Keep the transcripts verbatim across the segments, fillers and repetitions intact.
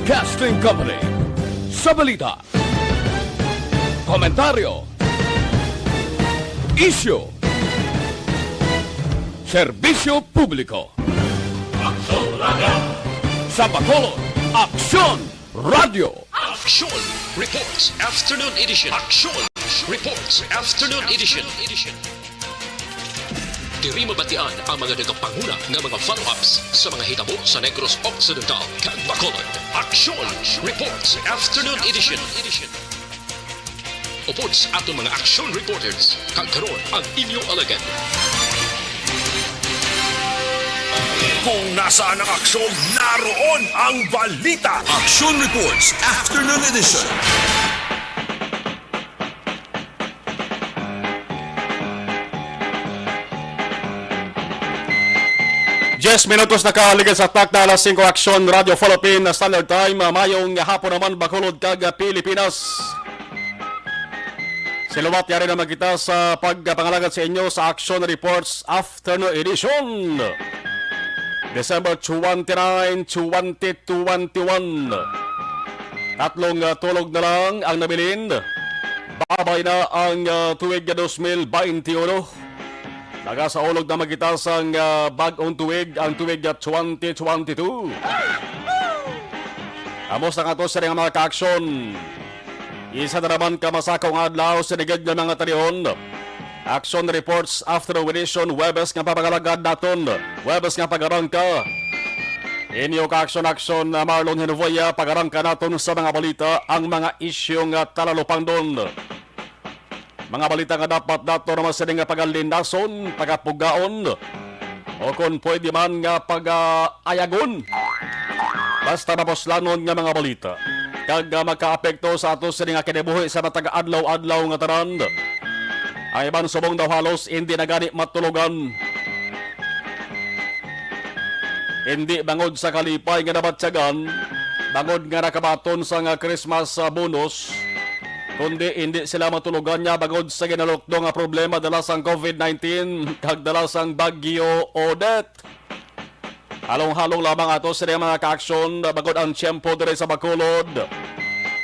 Broadcasting Company. Sa balita, komentaryo, isyu, serbisyo publiko. Aksyon Radio. Sa Bacolod, Aksyon Radio. Aksyon Reports Afternoon Edition. Aksyon Reports Afternoon Edition. Diri mabatian ang mga nagapanguna nga mga follow-ups sa mga hitabo sa Negros Occidental kag Bacolod. Aksyon Reports Afternoon Edition. Upod sa aton mga aksyon reporters, kag karon ang inyo alagad. Kung nasaan ang aksyon, naroon ang balita. Aksyon Reports Afternoon Edition. Diyes minutos na kahaligid sa takna alas singko, Aksyon Radio Philippine Standard Time. Mayong hapon naman, Bacolod kag Pilipinas. Siluwat, yari naman kita sa pagpangalagad sa inyo sa Action Reports Afternoon Edition, December twenty-nine, twenty twenty-one. Tatlong, ah, tulog na lang ang nabilin. Babay na ang, ah, tuig nga dos mil baynte uno. Nagasaulog na man kita sang, ah, bag-ong tuig, ang tuig nga twenty twenty-two. Amo sa nga to sini nga mga ka-aksyon. Isa na naman ka masakaw nga adlaw sa ligid nga mga talion. Action Reports Afternoon Edition, Huwebes nga papagalagad naton. Huwebes nga pagarangka. Inyo ka-aksyon-aksyon, ah, Marlon Henovoya, pagarangka naton sa mga balita, ang mga isyu nga talalupangdon. Mga balita nga dapat nato naman sini nga pagalindason, pagapugaon, o kon pwede man nga pagaayagon. Basta mapuslanon nga mga balita. Kag, ah, makaapekto sa ato sini nga kinabuhi sa matag adlaw-adlaw nga tanan. Ang iban subong daw halos hindi na gani matulogan. Hindi bangod sa kalipay nga nabatyagan, bangod nga nakabaton sa nga Christmas, ah, bonus, kundi hindi sila matulogan niya bangod sa ginalukdo nga problema dala sang covid nineteen kag dala sang Bagyo Odette. Halong-halong lamang ato sini mga ka-aksyon, bangod ang tiyempo diri sa Bacolod.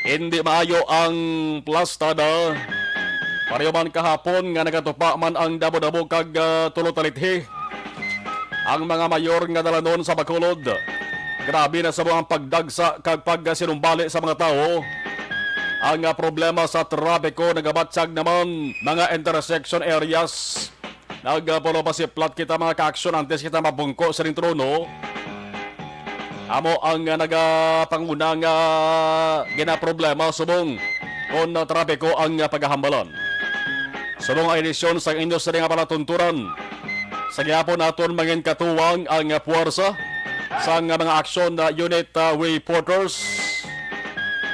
Hindi maayo ang plastada. Pareho man kahapon nga nagatupa man ang damo-damo kag, ah, tulo talithi. Ang mga mayor nga dalanon sa Bacolod, grabe na sa mga pagdagsa kag pagsinumbali sa mga tawo. Ang, ah, problema sa trapiko nagabatyag naman mga intersection areas. Nagpalupasiplat kita, mga ka-aksyon, antes kita mabungko sa ring trono. Amo ang, ah, nagapanguna nga ginaproblema subong kon, ah, trapiko ang, ah, pagahambalan. Subong ang edisyon sang inyo sini nga palatunturan, sa gihapon naton mangin katuwang ang, ah, puwersa sang, ah, mga aksyon na unit, ah, way porters.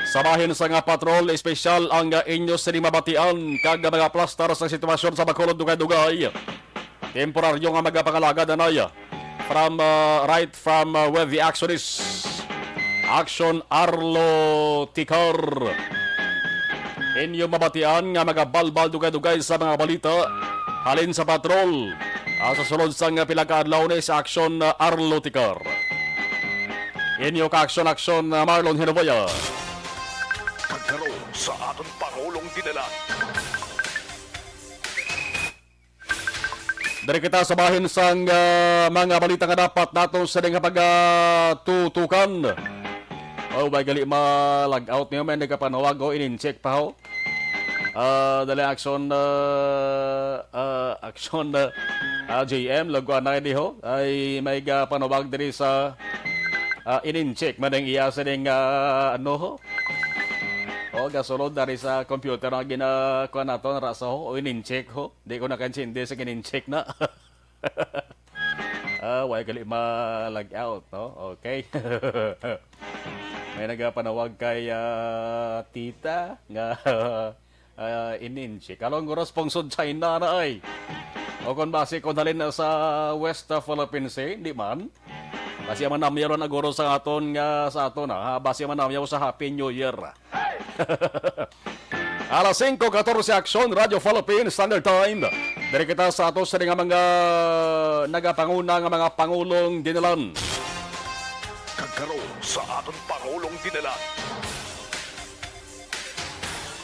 Sa bahin sang, ah, patrol, espesyal ang, ah, inyo sini mabatian kag, ah, mga plastar sa sitwasyon sa Bacolod dugay-dugay. Temporaryo nga magapangalagad anay from, ah, right from, ah, where the action is. Action Arlo Tikar. Inyo mabatian nga magabalbal dugay-dugay sa mga balita halin sa patrol. Ah, sa sulod sang pila ka adlaw ni sa Action, ah, Arlo Tikar. Inyo ka Action, Action, ah, Marlon Hinoboya. Kag karon sa aton Pangulong Dinalan. Diri kita sa bahin sang, ah, mga balita nga dapat nato sa ding pagatutukan. Oh, may gali ma-lag out niyo, may nagkapanawag, oh, in-check pa, ho. Ah, dali action, ah, ah, action, ah, ah, J M, lagwa na di, ho. Ay, may ga panawag diri sa, ah, in-check man ang iya sa ding, ah, ano, ho. Oh, gasulod dari sa computer ang ginakuha nato, nara sa ho, o in-check, ho. Di ko nakaintindi sa gin-check na. Ah, why gali ma-lag out, no? Okay. May nagapanawag kay, ah, tita nga, ah, in-check. Along oras pungsod China na ay. O kung basi kung halin na sa West, ah, Philippine Sea, di man. Basi man namyaw na guro sa aton nga, sa aton, ha? Basi man namyaw sa Happy New Year. Alas singko katorse, Aksyon, Radyo Philippine Standard Time. Diri kita sa ato sa nga mga nagapanguna nga mga pangulong dinalan. Kag Karon sa aton Pangulong Dinalan.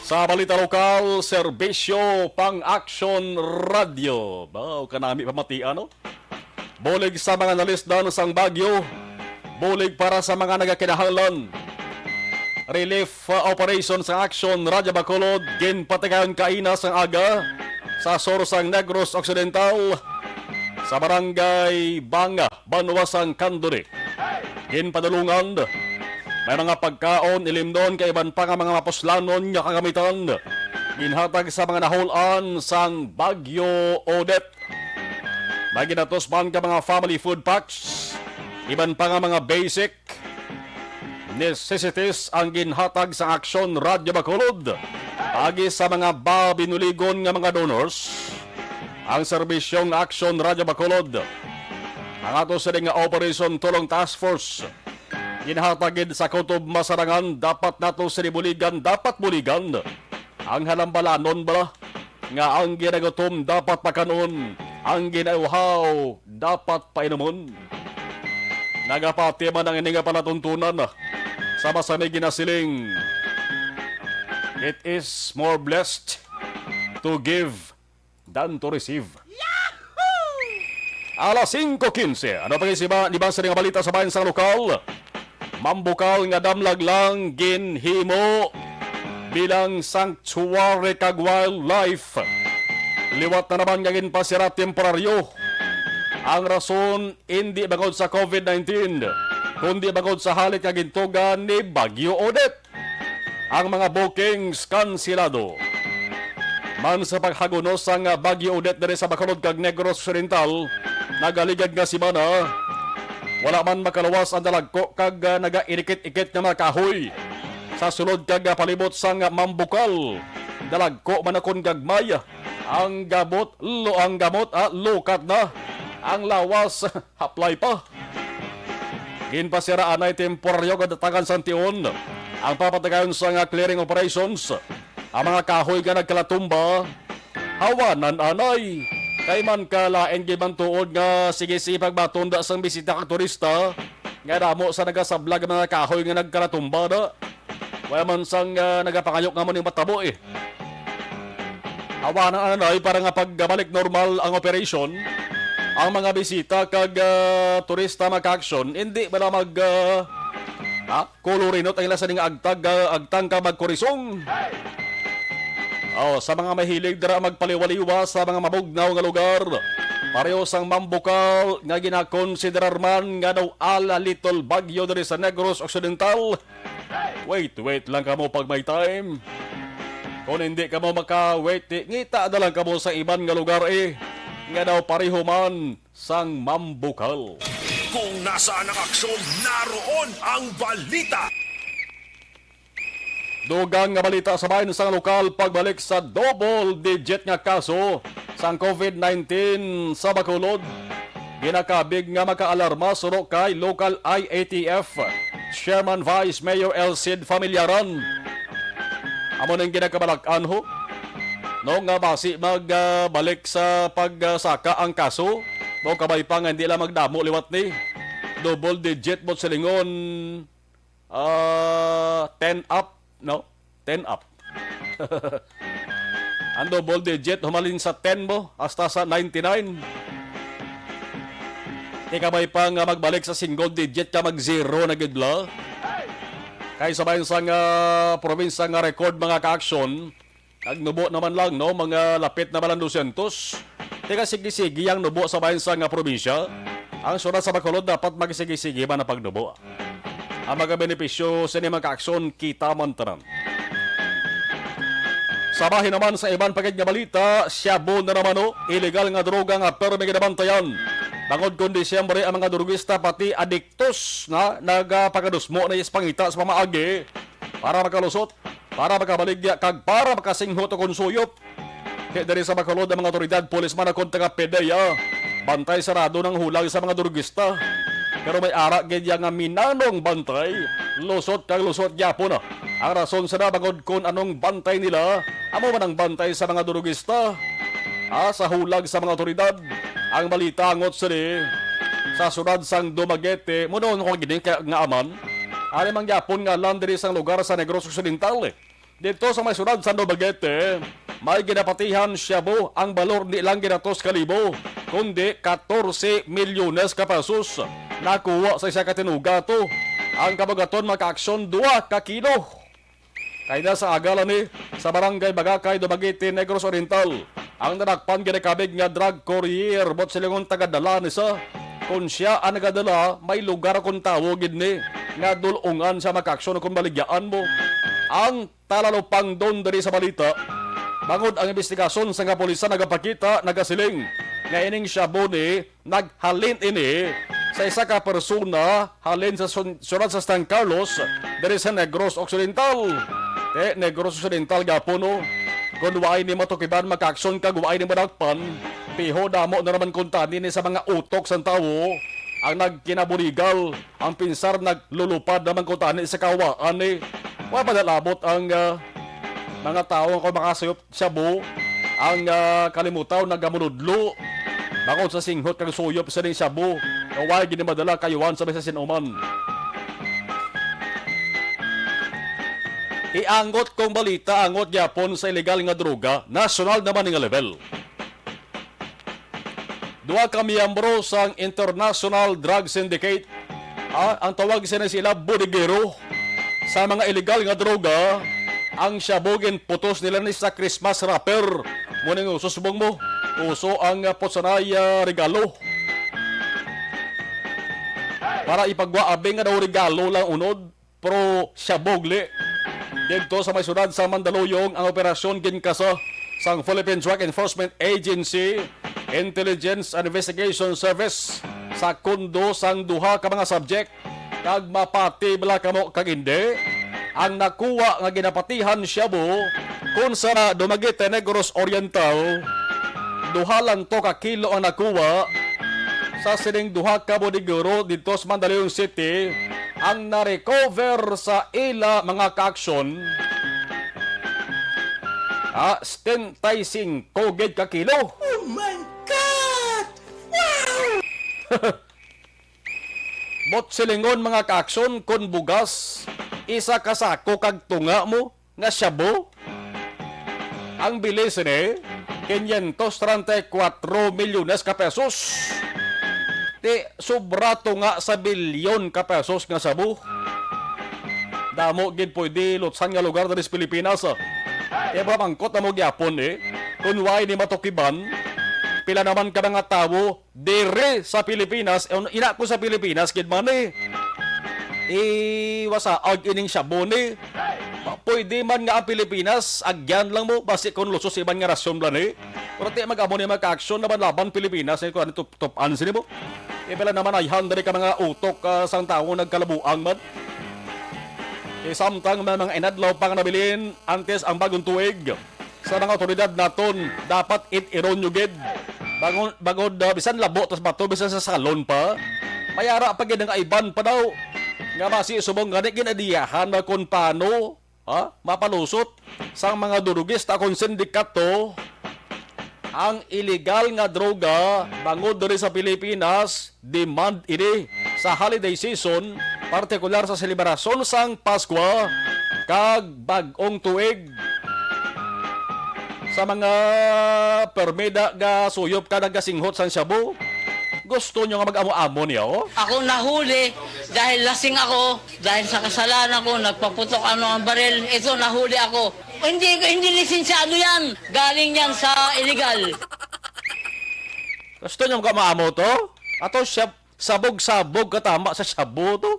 Sa balita lokal, serbisyo pang Aksyon Radyo. Baw kanami pamatian, no? Bulig sa mga nalisdan sang bagyo. Bulig para sa mga nagakinahanglan. Relief, uh, operation sa Aksyon Radyo Bacolod ginpatigayon kaina sang aga sa sur sang Negros Occidental, sa Barangay Banga, banwa sang Candoni. Ginpadulungan, may mga pagkaon, ilimnon, kag iban pa nga mga mapuslanon nga kagamitan ginhatag sa mga nahul-an sang Bagyo Odette. May ginatos man ka mga family food packs, iban pa nga mga basic necessities ang ginhatag sa Aksyon Radyo Bacolod agi sa mga ba-, binuligon nga mga donors. Ang serbisyong Aksyon Radyo Bacolod, ang ato sini nga Operation Tulong Task Force, ginhatag gid sa kutob masarangan. Dapat nato sini buligan, dapat buligan ang halambalanon ba nga ang ginagutom dapat pakanon, ang ginauhaw dapat painumon. Nagapati man ang ini nga palatuntunan sa masami ginasiling, "It is more blessed to give than to receive." Alas singko quince. Ano pa gisiba ni ba sa mga balita sa bayan sa lokal? Mambukal nga damlag lang ginhimo bilang sanctuary kag wildlife. Liwat na naman nga ginpasira temporaryo. Ang rason, indi bangod sa covid nineteen, kundi bangod sa halik nga gintuga ni Bagyo Odette. Ang mga bookings kansilado. Man sa paghagunos sang Bagyo Odette diri sa Bacolod kag Negros Occidental, nagaligad nga semana, wala man makaluwas ang dalagko kag, ah, nagairikit-ikit nga mga kahoy sa sulod kag, ah, palibot sang Mambukal. Dalagko man akon gagmay ang gamot, lo-, ang gamot, ah, lukat na ang lawas. Haplay pa. Ginpasira anay temporaryo nga datagan sang tion ang papatigayon sang clearing operations. Ang mga kahoy nga nagkalatumba, hawanan anay. Kay man ka lain gid man tuod nga sige-sige pagmatunda sang bisita kag turista nga damo sa nagasablag nga mga kahoy nga nagkalatumba na. Wala man sang, ah, nagapangayo nga amo ning matabo, eh. Hawanan anay para nga pagbalik normal ang operasyon. Ang mga bisita kag, ah, turista, mga ka-aksyon, hindi bala mag, ah, ha? Kulurinot ang ila sa ning agtag, ah, agtang ka magkurisong. Oh, sa mga mahilig dira magpaliwaliwa sa mga mabugnaw nga lugar, pareho sang Mambukal nga ginakonsiderar man nga daw ala little bagyo diri sa Negros Occidental, wait, wait lang kamo pag may time. Kung hindi kamo maka-wait, eh, ngita na lang kamo sa iban nga lugar, eh, nga daw pareho man sang Mambukal. Kung nasaan ang aksyon, naroon ang balita. Dugang nga balita sa bahin sang lokal, pagbalik sa double digit nga kaso sang covid nineteen sa Bacolod. Ginakabig nga makaalarma suno kay local I A T F Chairman Vice Mayor Elcid Familiaran. Amo ning ginakabalak-an, ho, no, nga basi mag, ah, balik sa pagsaka ang kaso, mao kabay pa nga hindi lang magdamo liwat ni double digit, but silingon, ah, ten up, no? Ten up. Ang double digit, humalin sa ten mo, hasta sa ninety-nine. Di kabay pa nga magbalik sa single digit ka, mag-zero na gid la. Kay sa bayan sang, ah, probinsya nga record, mga ka-aksyon, nagnubo naman lang, no? Mga lapit na ba lang dosyentos. Di ka sige-sige ang nubo sa bayan sang, ah, probinsya. Ang syudad sa Bacolod dapat magsige-sige man ang pagnubo. Ang mga benepisyo sa ining mga aksyon, kita man tanan. Sa bahin naman sa iban pa gid nga balita, shabu na naman, oh, illegal nga droga nga permi ginabantayan. Bangod kon Disyembre, ang mga drugista pati adiktos na nagapakadusmo na ispangita sa pamaagi para makalusot, para makabaligya, kag para makasinghot o konsuyop. Di diri sa Bacolod ang mga otoridad, pulis man o kon taga P D E A, bantay sarado nang hulag sa mga drugista. Pero may ara gid ya nga minanong bantay, lusot kag lusot gyapon na. Ang rason sila bangod kon anong bantay nila, amo man ang bantay sa mga drugista. Ah, sa hulag sa mga otoridad, ang balita angot sini, sa siyudad sang Dumaguete. Muno ko gini ka, nga aman. Ari man gyapon nga land diri sang lugar sa Negros Occidental. Dito sa may siyudad sang Dumaguete, may ginapatihan shabu ang balor di lang ginatos ka libo, kundi katorse milyones ka pesos. Nakuha sa isa ka tinuga to. Ang kabugaton makaaksyon dua ka kilo. Kay na sa agala ni sa Barangay Bagakay, Dumaguete, Negros Oriental, ang nadakpan ginakabig nga drug courier, buot silingon tagadala ni sa, kon sia ang nagadala, may lugar kon tawo gid ni nga dul-ungan sa makaaksyon kung baligyaan mo ang talalupang don diri sa balita. Bangod ang investigasyon sa kapulisan nagapakita, nagasiling nga ining shabu ni naghalin ini sa isa ka persona halin sa sun-, siyudad sa San Carlos, diri sa Negros Occidental. Te, Negros Occidental gapon, no? Kung waay ni matukiban, makaaksyon kag waay ni madakpan, piho damo na naman kuntani ni sa mga utok sang tawo ang nagkinaburigal, ang pinsar naglulupad naman kuntani sa kawaan ni. Wa ba nalabot ang, ah, mga tawo nga kung makasayop shabu ang, ah, kalimutaw nagamuludlo bangod sa singhot kag suyop sa ning shabu nga way gid madala kayuhan sa bisan sin-o man. Iangot kong balita, angot gyapon sa illegal nga droga, nasyonal naman nga level. Duha ka miyembro sang International Drug Syndicate, ah, ang tawag sina sila bodegero sa mga illegal nga droga, ang shabu ginputos nila ni sa Christmas wrapper. Mo ning uso subong mo, uso ang, ah, putsanay, ah, regalo. Para ipagwa abi nga daw regalo lang unod, pro shabu gali. Didto sa may siyudad sa Mandaluyong ang operasyon ginkasa sang Philippine Drug Enforcement Agency Intelligence and Investigation Service sa kundo sang duha ka mga subject, kag mapati bala kamo kag hindi, ang nakuha nga ginapatihan shabu kon sa Dumaguete, Negros Oriental, duha lang to ka kilo ang nakuha sa sining duha ka bodegero didto sa Mandaluyong City ang na-recover sa ila mga kaaksyon. Ah, setenta y cinco gid ka kilo. Oh my God! Wow! Buot silingon, mga kaaksyon, kon bugas, isa ka sako kag tunga mo nga shabu. Ang bili sini, quinientos treinta y cuatro milyones ka pesos. Ti, sobra to nga sa bilyon ka pesos nga shabu. Damo gid pwede lutsan nga lugar diri sa Pilipinas. Kaya pamangkot na mo gyapon, eh, kung why ni matukiban, pila naman ka mga tawo diri sa Pilipinas, eh, ina ko sa Pilipinas, gid man, eh. Iwasaag ining shabu ni. Pa-, pwede man nga ang Pilipinas, agyan lang mo, basi kung lusos iban nga rasyon bala ni. Pero ti mag-amo ni magka-aksyon naman laban Pilipinas, eh, kung ano tup-, tup-an sini mo. Eh, pala naman ay hundred ka mga utok, ah, sang tawo nagkalabuang man. Eh, samtang may mga inadlaw pa nga nabilin antes ang bagong tuig. Sa mga otoridad naton, dapat it-iron nyo gid. Bangon, bangod, ah, bisan labo tas bato, bisan sa salon pa, may ara pa gid nga iban pa daw. Nga basi subong gani ginadiyahan na kung paano, ha, mapalusot sang mga durugista kung sindikato ang iligal nga droga bangod diri sa Pilipinas. Demand ini sa holiday season, partikular sa selebrasyon sang Pasko kag Bag-ong Tuig. Sa mga permida nga suyop ka nagasinghot sang shabu, gusto nyo nga mag-amo-amo niya, oh? Ako nahuli dahil lasing ako, dahil sa kasalanan ko, nagpaputok ano ang baril. Ito, nahuli ako. Hindi, hindi lisensyado yan. Galing yan sa illegal. Gusto nyo mag-amo-amo to? Ato siya, sabog-sabog katama sa shabu to.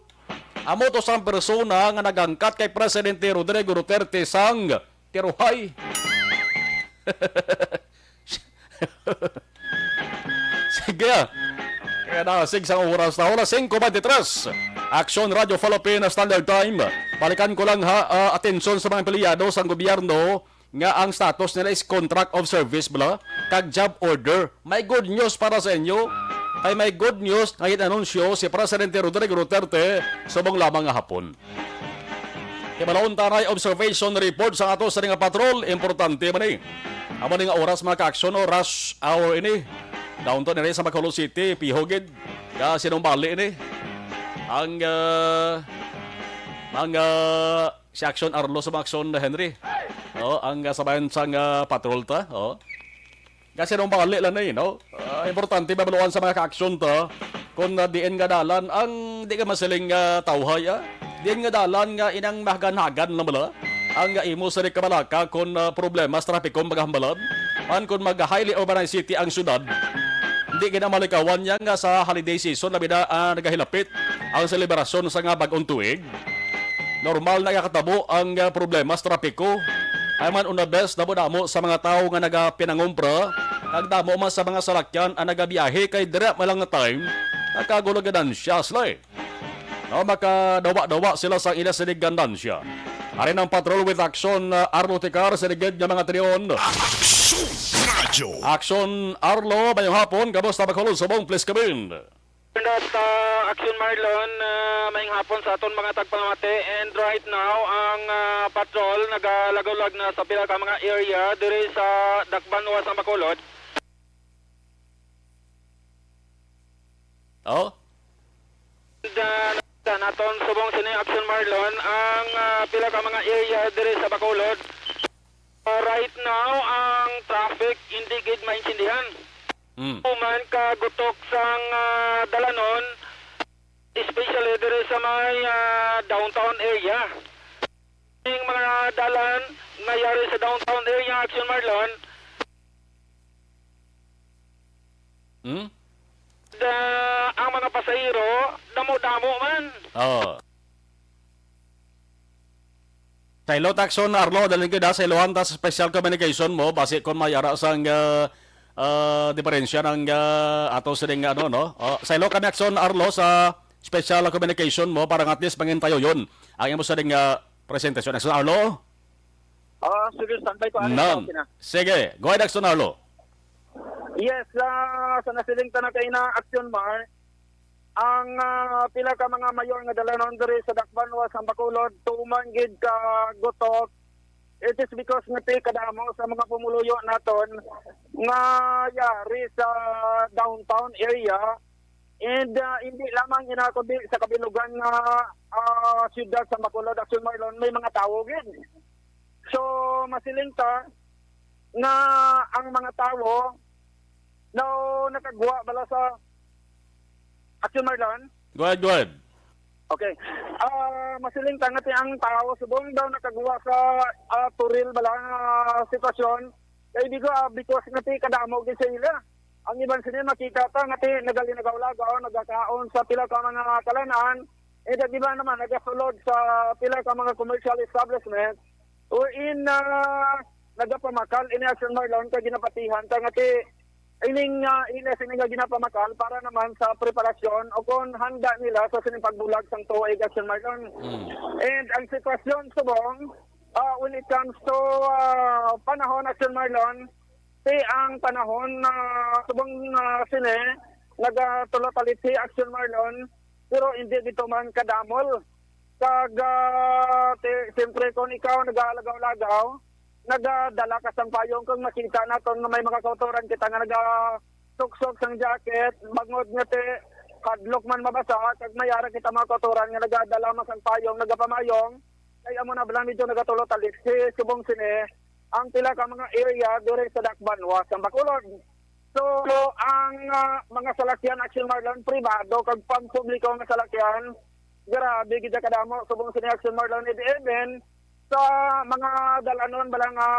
Amo to sang persona nga nagangkat kay Presidente Rodrigo Duterte sang tiruhay. Sige, ah. Kaya na, sig sang oras na, oras singko bente tres. Aksyon Radio Philippine Standard Time. Balikan ko lang ha, ah, atensyon sa mga empleyado sang gobyerno nga ang status nila is contract of service bala, kag job order. May good news para sa inyo. Kay may good news nga gin-anunsyo si Presidente Rodrigo Duterte subong lamang nga hapon. Kay balaon ta na observation report sa ato sa nga patrol, importante man ni. Amo ni nga oras, mga kaaksyon, o rush hour ini. Downtown area sa Bacolod City, piho gid. Ka sinumbali ni ang, ah, ang, ah, si Action Arlo sa mga Action Henry. Oh, ang, ah, sabayan sang, ah, patrol ta. Oh. Kasi nung bali lang na, no? Ah, importante mabaluan sa mga ka-action ta kung, ah, diin nga dalan ang di ka masiling, ah, tawhay, ah. Diin nga dalan nga inang mahagan-hagan lang bala ang, ah, imo sa di kabalaka kung, ah, problema sa trapiko ang magahambalan. Man kung mag-highly urbanized city ang syudad, di gina malikawan niya nga sa holiday season, labi na, ah, nagahilapit ang selebrasyon sa nga bag-ong tuig. Normal na nakatabo ang, ah, problema sa trapiko. Ay man una bes, damo-damo sa mga tawo nga nagapinangumpra, kag damo man sa mga salakyan ang nagabiyahe kay dira man lang nga time, nakagulo ganansya sila, eh. No, makadawa-dawa sila sang ila sining ganansya. Ari ang Patrol with Action, ah, Arlo Ticar, sa ligid nga mga trion. Action Radio. Action Arlo, mayong hapon, kamusta, Bacolod, subong, please come in. That, uh, Action Marlon, uh, maayong hapon sa aton mga tagpamati. And right now, ang, uh, patrol nagalagaw-lag na sa pila ka mga area diri sa Dakbanwa sa Bacolod. Oh? And, uh, sa naton subong sini Action Marlon, ang, uh, pila ka mga area diri sa Bacolod. Uh, right now, ang traffic hindi gid maintindihan. Mm. Human ka gutok sang, ah, dalanon, especially diri sa may, ah, downtown area. Ang mga dalan nga yari sa downtown area, Action Marlon, Hmm? Da, ang mga pasahero, damo-damo man. Oh. Saylo, Takson, Arlo, dalin ko da, saylohan ta sa special communication mo, basi kon may ara sang, ah, ah, diferensya ng, ah, ato sining, ano, no? Oh, saylo kami, Akson, Arlo, sa special communication mo para nga at least mangintayo yun ang imo sining, ah, presentasyon. Akson, Arlo? Ah, sige, standby ko, Alex. None. Okay na. Sige, go ahead, Akson, Arlo. Yes, ah, sa nasiling ta na kay na Action Mar, ang, ah, pila ka mga mayor nga dalanon diri sa Dakbanwa, sa Bacolod, tuman gid ka gutok. It is because nga ti kadamo sa mga pumuluyo naton nga yari sa downtown area, and, ah, hindi lamang ina kundi sa kabilugan nga, ah, siyudad sa Bacolod, Action Marlon, may mga tawo gid. So, masiling ta nga ang mga tawo daw nakagwa bala sa Action Marlon. Go ahead, go ahead. Okay. Ah, masiling ta nga ti ang tawo subong daw nakagwa sa, ah, turil bala nga sitwasyon. Kay di ko, ah, because nga ti kadamo gid sa ila. Ang iban sini makita ta nga ti nagalinagaw-lagaw, nagakaon sa pila ka mga kalanan. Eh, ang iban naman nagasulod sa pila ka mga commercial establishment. Wherein, ah, nagapamakal ini Action Marlon kay ginapatihan ta nga ti ining, ah, inis ini nga ginapamakal para naman sa preparasyon o kon handa nila sa sining pagbulag sang tuig, Action Marlon. Mm. And ang sitwasyon subong, ah, when it comes to, ah, panahon, Action Marlon, ti ang panahon na subong, ah, sini nagatulotalithi, Action Marlon, pero hindi dito man kadamol. Kag, ah, ti-, siyempre, kung ikaw nagalagaw-lagaw, nagadala ka sang payong, kung makita naton nga may mga kautoran kita nga nagasuksok sang jacket, bangod nga ti hadlok man mabasa, kag may ara kita mga kautoran nga nagadala man sang payong, nagapamayong, kay amo na bala medyo nagatulotalithi subong sini ang pila ka mga area diri sa Dakbanwa, sa Bacolod. So, ang, ah, mga salakyan, Action Marlon, pribado kag pampubliko nga salakyan, grabe gid kadamo subong sini, Action Marlon, and even sa mga dalanon bala nga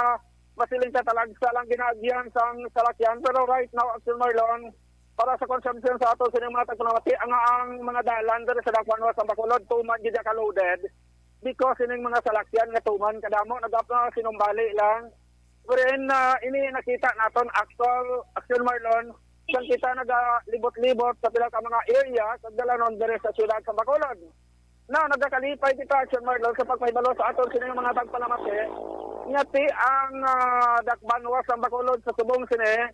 masiling sa talagsa lang ginaagyan sang salakyan. Pero right now, Action Marlon, para sa consumption sa ato sining mga tagpanamati, ang, ang mga dalan diri sa Dakbanwa, sa Bacolod, tuman gid ka loaded because sining mga salakyan nga tuman kadamo nagapa sinumbali lang. Wherein, ah, ini nakita naton actual, Action Marlon, sang kita nagalibot-libot sa pila ka mga area sa dalanon diri sa siyudad sa Bacolod. Now, nagakalipay kita, Action Marlon, sa pagpahibalo sa aton sining mga tagpanamati nga ti ang, ah, Dakbanwa sa Bacolod sa subong sini,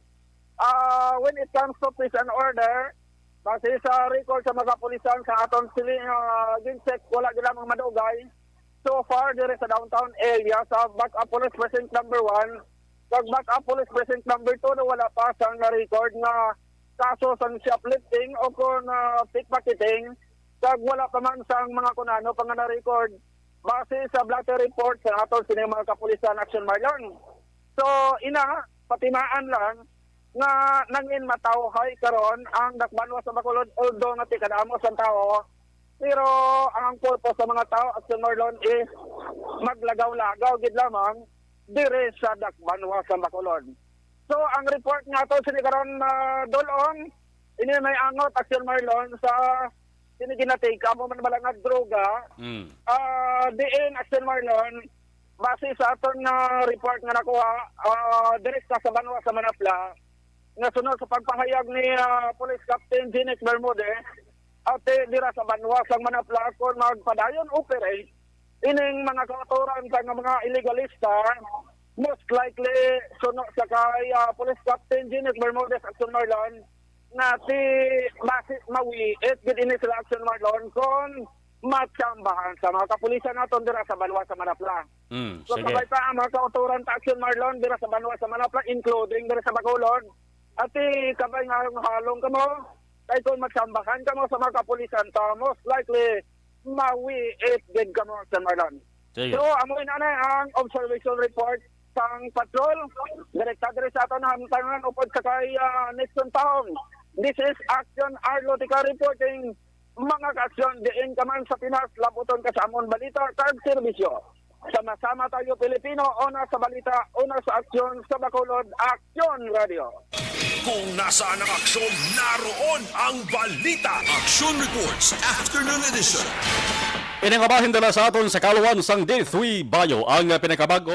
ah, when it comes to peace and order, base sa record sa mga kapulisan sa aton sili, ah, gincheck, wala gid lamang madugay. So far, diri sa downtown area, sa Backup Police Precinct number one, kag Backup Police Precinct number two, na wala pa sang na-record nga kaso sang shoplifting o kon, ah, pickpocketing, kag wala pa man sang mga kunano pa nga na-record base sa blotter report sa aton sini mga kapulisan, Action Marlon. So, ina, patimaan lang nga nangin matawhay karon ang dakbanwa sa Bacolod, although nga tikadamo sang tawo, pero ang purpose sa mga tawo, Action Marlon, is maglagaw-lagaw gid lamang diri sa dakbanwa sa Bacolod. So, ang report nga ato sini karon, ah, Dulong, ini may angot, Action Marlon, sa sini ginatik, amo man bala nga droga. Mm. Ah, diin, Action Marlon, base sa aton nga report nga nakuha, ah, diri sa, sa banwa sa Manapla, nga sunod sa pagpahayag ni, ah, Police Captain Jinic Bermudez, ate dira sa banwa sang Manapla, kon magpadayon operate ining mga kautoran sa nga mga iligalista, most likely, suno sa kay, ah, Police Captain Jinic Bermudez, Action Marlon, nga si basi mawiit gid ini sila, Action Marlon, kon matsambahan sa mga kapulisan naton dira sa banwa sa Manapla. Mm, So, sige. Kabay pa ang mga kautoran ta, Action Marlon, dira sa banwa sa Manapla, including dira sa Bacolod. Ati, kabay nga halong kamo, kay kung matsambahan kamo sa mga kapulisan ta, most likely, mawiit gid kamo, Action Marlon. Sige. So, amo ina na ang observation report sang patrol. Direkta diri sa aton hamtangan upod sa kay, ah, Nixon Taong. This is Action Arlotica reporting. Mga kaaksyon, diin ka man sa Pinas, labuton ka sa amon balita kag serbisyo. Sama-sama tayo, Pilipino, una sa balita, una sa aksyon, sa Bacolod, Aksyon Radio. Kung nasaan ang aksyon, naroon ang balita. Action Reports Afternoon Edition. Ini nga bahin dala sa aton sa kaluan sang D three Bio ang pinakabag-o.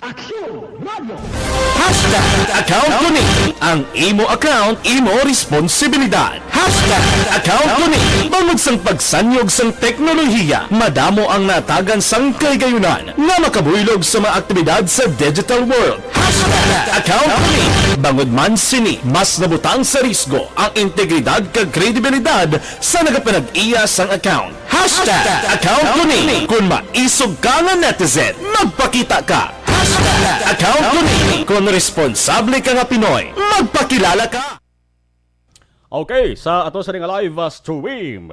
Aksyon Radio. Hashtag account ko ni. Ang imo account, imo responsibilidad. Hashtag account ko ni. Bangod sang pagsanyog sang teknolohiya, madamo ang natagan sang kahigayunan nga makabuylog sa mga aktibidad sa digital world. Hashtag account ko ni. Bangod man sini, mas nabutang sa risgo ang integridad kag kredibilidad sa nagapanag-iya sang account. Hashtag account ko ni. Kung maisog ka nga netizen, magpakita ka. Hashtag account ko ni. Kung responsable ka nga Pinoy, magpakilala ka. Okay, sa ato sa nga live, uh, stream.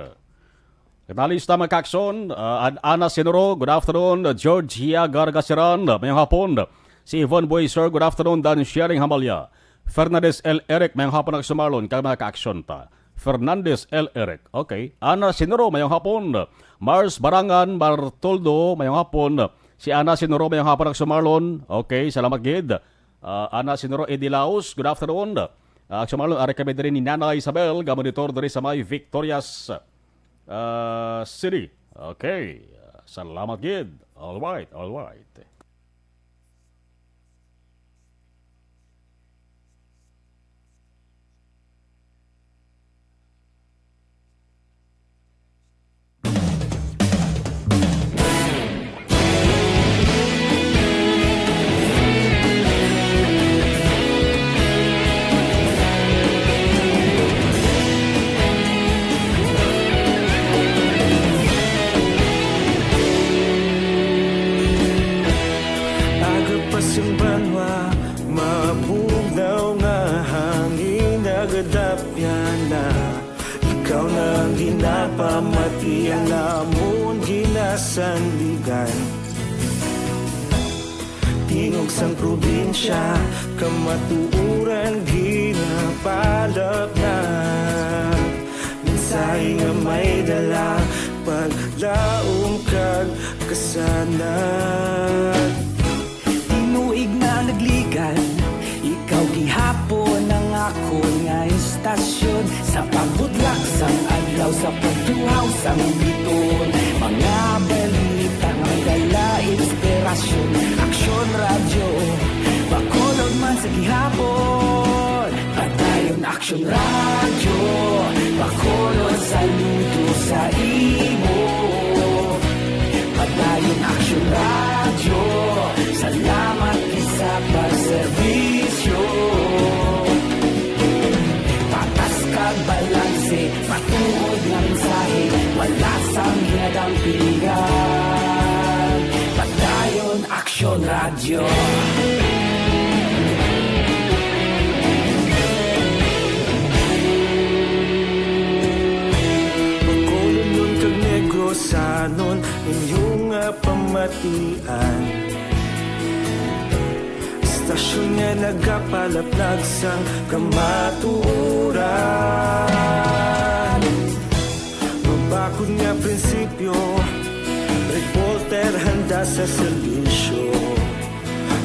Nalista, mga kaaksyon, uh, An-, Ana Sinuro, good afternoon. Georgia Gargasiran, mayong hapon. Si Yvonne Buiser, good afternoon. Dan Sharing Hambalya. Fernandez L. Eric, mayong hapon, Aksyon Marlon, kag mga kaaksyon ta. Fernandez L. Eric. Okay. Ana Sinuro, mayong hapon. Mars Barangan Bartoldo, mayong hapon. Si Ana Sinuro, mayong hapon, Aksyon Marlon. Okay, salamat gid. Ah, Ana Sinuro, Eddie Laos, good afternoon. Ah, Aksyon Marlon, ari kami diri ni Nanay Isabel, nga monitor diri sa may Victorias, ah, City. Okay. Salamat gid. All right, all right. Aga pa sang banwa, mabugnaw nga hangin nagadapyan na. Ikaw na ang ginapamati, ang amon ginasandigan. Tingog sang probinsya, kamatuoran ginapalapnag. Mensahe nga may dala, paglaom kag kasanag. Tinuig na nagligan, ikaw gihapon ang akon nga istasyon. Sa pagbutlak sang adlaw, sa pagtuhaw sang biton, mga balita nga dala inspirasyon. Aksyon Radyo, Bacolod man sa gihapon. Padayon Aksyon Radyo, Bacolod, saludo sa imo. Padayon Aksyon Radyo, salamat gid sa pagserbisyo. Patas kag balanse, matuod nga mensahe, wala sang ginadampingan. Padayon Aksyon Yo. Bacolodnon kag Negrosanon, inyo nga pamatian. Istasyon nga nagapalaplag sang kamatuoran. Mabakod nga prinsipyo, reporter handa sa serbisyo.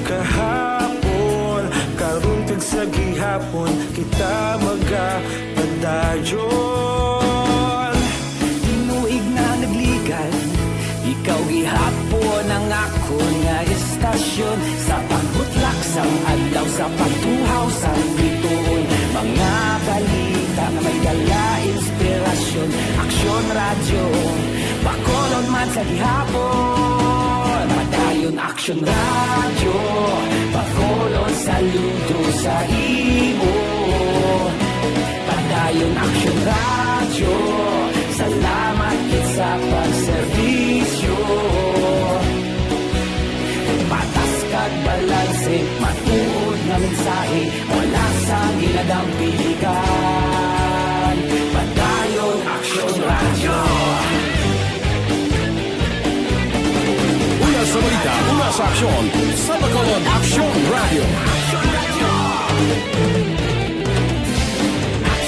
Kahapon, karon kag sa gihapon, kita magapadayon. Tinuig na nagligan, ikaw gihapon ang akon nga istasyon. Sa pagbutlak sang adlaw, sa pagtuhaw sang bituon, mga balita nga may dala inspirasyon. Aksyon Radyo, Bacolod man sa gihapon. Padayon Aksyon Radyo, Bacolod saludo sa imo. Padayon Aksyon Radyo, salamat gid sa pagserbisyo. Patas kag balanse, matuod nga mensahe, wala sang ginadampigan. Padayon Aksyon Radyo. Una sa balita, una sa aksyon, sa Bacolod Aksyon Radyo.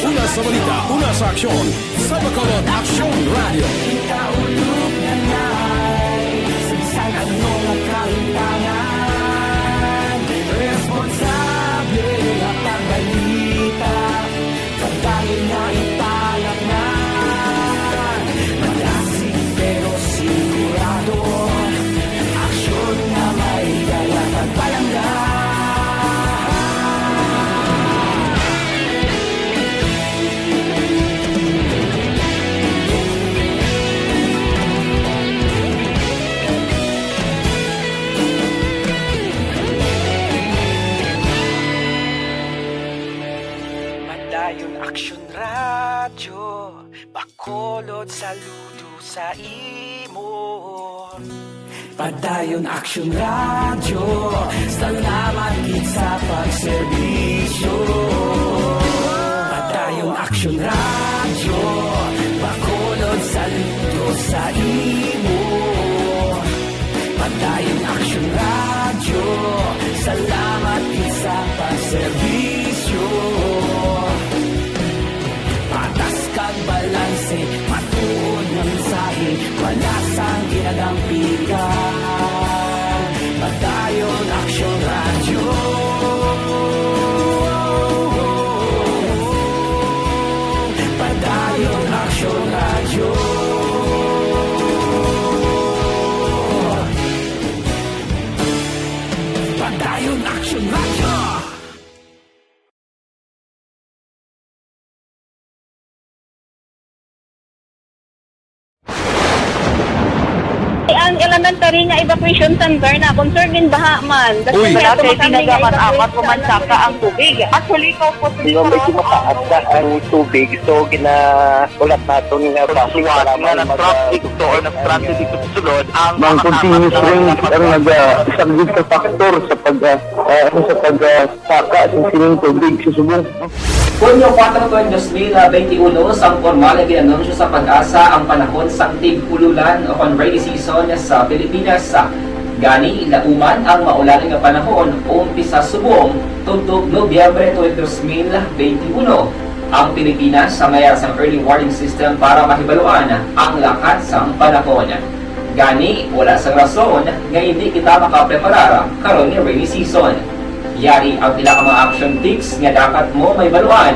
Una sa balita, una sa aksyon, sa Bacolod Aksyon Radyo. Kita ulog na nay, sa bisan ano nga kahintangan, responsable nga pagbalita. Pagdali na italaknan, malasig pero sigurado. Aksyon nga may dala kag palangga. Padayon Aksyon Radyo, Bacolod saludo sa imo. Padayon Aksyon Radyo, salamat gid sa pagserbisyo. Padayon Aksyon Radyo, Bacolod saludo sa imo. Padayon Aksyon Radyo, salamat gid sa pagserbisyo. Patas kag balanse, matuod nga mensahe, wala sang ginadampigan. Padayon Aksyon Radyo. Padayon Aksyon Radyo. Padayon Aksyon Radyo. Ang elementary nga evacuation center na concerned din baha man. Uy. Kasi wala kay tinaga man apat ko man saka ang tubig. Actually, ko po. Di ba, medyo mataas na ang tubig, so ginaulat naton nga traffic nga nag-traffic to or nag-traffic dito sa sulod ang mga continuous rain ang nag-, ah, isang sa factor sa pag, ah, ah, ano, sa pag, ah, saka sa sining tubig sa subong. Hunyo kuwatro, dos mil benti uno, sang pormal nga gin-anunsyo sa PAGASA ang panahon sang tig-ululan o kon rainy season sa Pilipinas. Gani, lauman ang maulan nga panahon, umpisa subong tubtob Nobyembre twenty, dos mil benti uno. Ang Pilipinas sa mayara sang early warning system para mahibaluan ang lakat sang panahon. Gani, wala sang rason nga indi kita makapreparar karon nga rainy season. Yari ang pila ka mga action tips nga dapat mo mahibaluan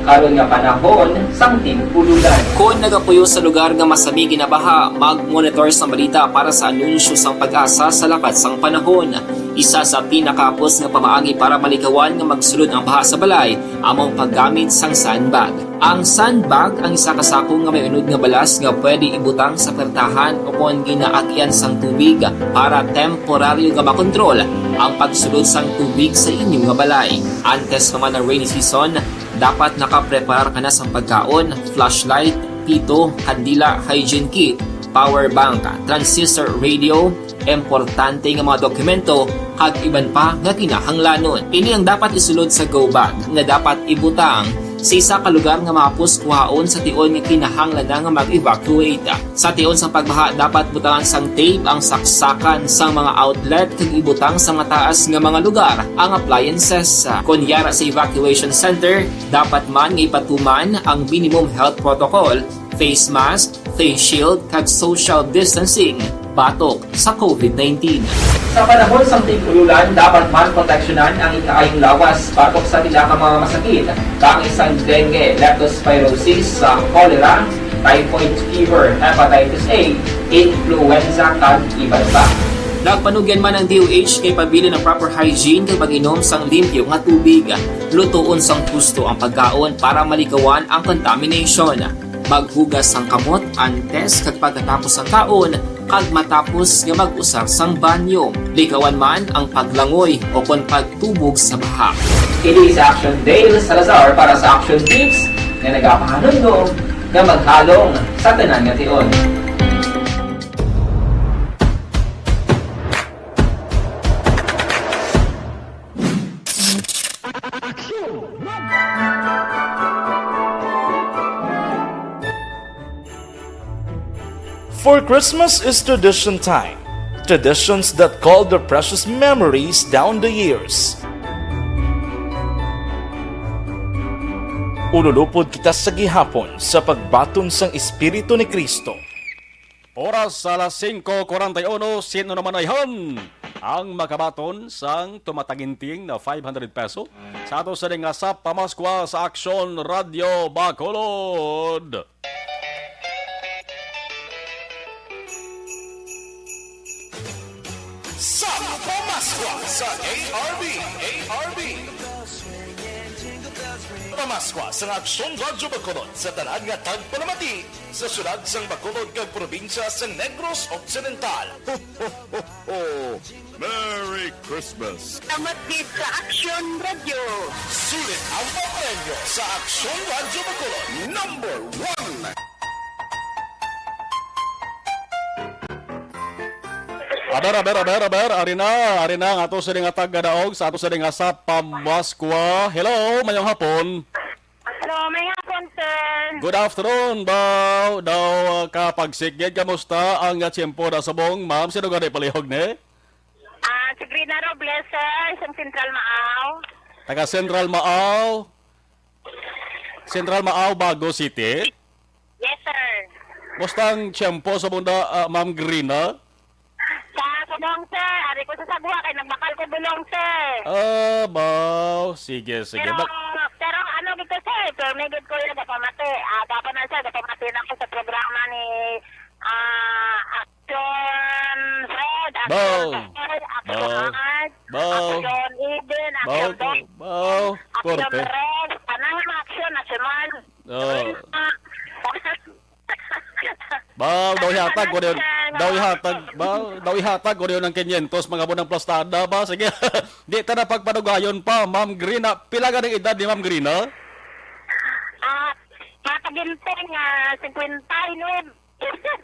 karon nga panahon sang tig-ululan. Kon nagapuyo sa lugar nga masami ginabaha, mag-monitor sang balita para sa anunsyo sang PAGASA sa lakat sang panahon. Isa sa pinakahapos nga pamaagi para malikawan nga magsulod ang baha sa balay amo ang paggamit sang sandbag. Ang sandbag ang isa ka sako nga may unod nga balas nga pwede ibutang sa pertahan o kon ginaagian sang tubig para temporaryo nga makontrol ang pagsulod sang tubig sa inyo nga balay. Antes pa man ang rainy season, dapat nakapreparar ka na sang pagkaon, flashlight, pito, kandila, hygiene kit, power bank, transistor radio, importante nga mga dokumento, kag iban pa nga kinahanglanon. Ini ang dapat isulod sa go bag nga dapat ibutang sa isa ka lugar nga mahapos kuhaon sa tion nga kinahanglan na nga mag-evacuate. Sa tion sang pagbaha, dapat butangan sang tape ang saksakan sang mga outlet kag ibutang sa mataas nga mga lugar ang appliances. Kon yara sa evacuation center, dapat man nga ipatuman ang minimum health protocol, face mask, face shield, kag social distancing batok sa covid nineteen. Sa panahon sang tig-ululan, dapat man proteksyonan ang ikaayong lawas batok sa pila ka mga masakit, kaangay sang dengue, leptospirosis, sa cholera, typhoid fever, hepatitis A, influenza, kag iban pa. Nagpanugyan man ang D O H kay pabilin ang proper hygiene kag pag-inom sang limpyo nga tubig. Lutoon sang husto ang pagkaon para malikawan ang contamination. Maghugas sang kamot antes kag pagkatapos sang kaon, kag matapos nga mag-usar sang banyo. Likawan man ang paglangoy o kon pagtubog sa baha. Kini si Action Dale Salazar para sa Action Tips nga nagapahanumdom nga maghalong sa tanan nga tion. For Christmas is tradition time. Traditions that call their precious memories down the years. Ululupod kita sa gihapon sa pagbaton sang Espiritu ni Cristo. Oras sa alas singko kuwarenta y uno, sino naman ayhan ang makabaton sang tumataginting na five hundred peso sa ato sini nga Sap Pamaskwa sa Aksyon Radyo Bacolod? Sap Pamaskwa sa A R B, A R B. Pamaskwa sa Aksyon Radyo Bacolod sa tanan nga tagpalamati sa siyudad sang Bacolod kag probinsya sang Negros Occidental. Ho, ho, ho, ho! Merry Christmas! Salamat gid sa Aksyon Radyo. Sulit ang papremyo sa Aksyon Radyo Bacolod, number one. Aber, aber, aber, aber, ari na, ari na ang ato sini nga taga-daog sa ato sini nga Sap Pamaskwa. Hello, mayong hapon. Hello, may hapon, sir. Good afternoon, Bao. Daw, uh, kapagsikgit, kamusta ang, uh, tiyempo na subong, ma'am? Sino gani palihog ni? Ah, si Grina Robles, sir, sa Central Maaw. Taga Central Maaw. Central Maaw, Bago City. Yes, sir. Musta ang tiyempo subong da, ah, Ma'am Grina? Sa subong, sir. Ari ko sa sagwa kay nagbakal ko bulong, sir. Ah, baw. Sige, sige. Pero, Bak- pero ano dito, sir? Pero may gid ko yung gapamati. Ah, dapat na, sir, gapamati na ako sa programa ni, ah, Action Red, Action Baw. Red, Action Baw. Heart, Baw. Action Eden, Baw, Action Baw. Baw. Action Korte. Red. Tanang mga action, national. Oh. Ba, daw ihatag ko rin. Daw ihatag, ba, daw ihatag ko rin ang kinyentos, mga bunang plastada, ba? Sige. Di ta na pagpadugayon pa, Ma'am Grina. Pila ka ng edad ni Ma'am Grina? Ah, mataginting, ah, singkwenta y nuebe.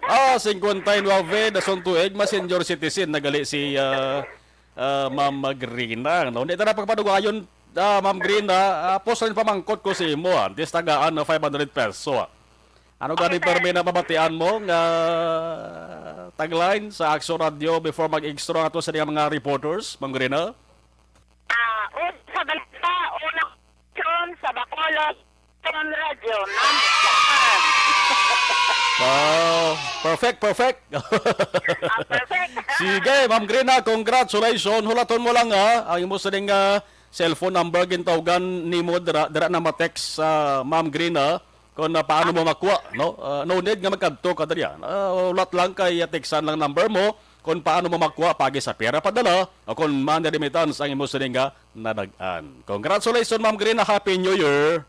Ah, singkwenta y nuebe, dasong tuig, mas senior citizen na gali si, ah, ah, Ma'am Grina, no? Di ta na pagpadugayon, ah, Ma'am Grina, ah, pos rin pamangkot ko sa imo, ah. Antes tagaan na five hundred peso, ah. Ano gani, okay, sir, permi na pabatian mo nga tagline sa Aksyon Radio before mag-extra ato sa mga reporters, Ma'am Grina? Ah, un-, sa balita, una, sa Bacolod, Aksyon Radio, number one. Wow. Perfect, perfect. Ah, perfect. Sige, Ma'am Grina, congratulations. Hulaton mo lang, ha, ang imo sining, ah, cellphone number, gintawgan nimo dira, dira na ma-text sa Ma'am Grina. Kung, ah, paano mo makuha, no? Ah, no need nga magkadto ka diri, ah. Ah, ulat lang kay, ah, textan lang number mo kung paano mo makuha pagi sa pera padala o kung money remittance ang imo sining nga nadag-an. Congratulations, Ma'am Grina. Happy New Year!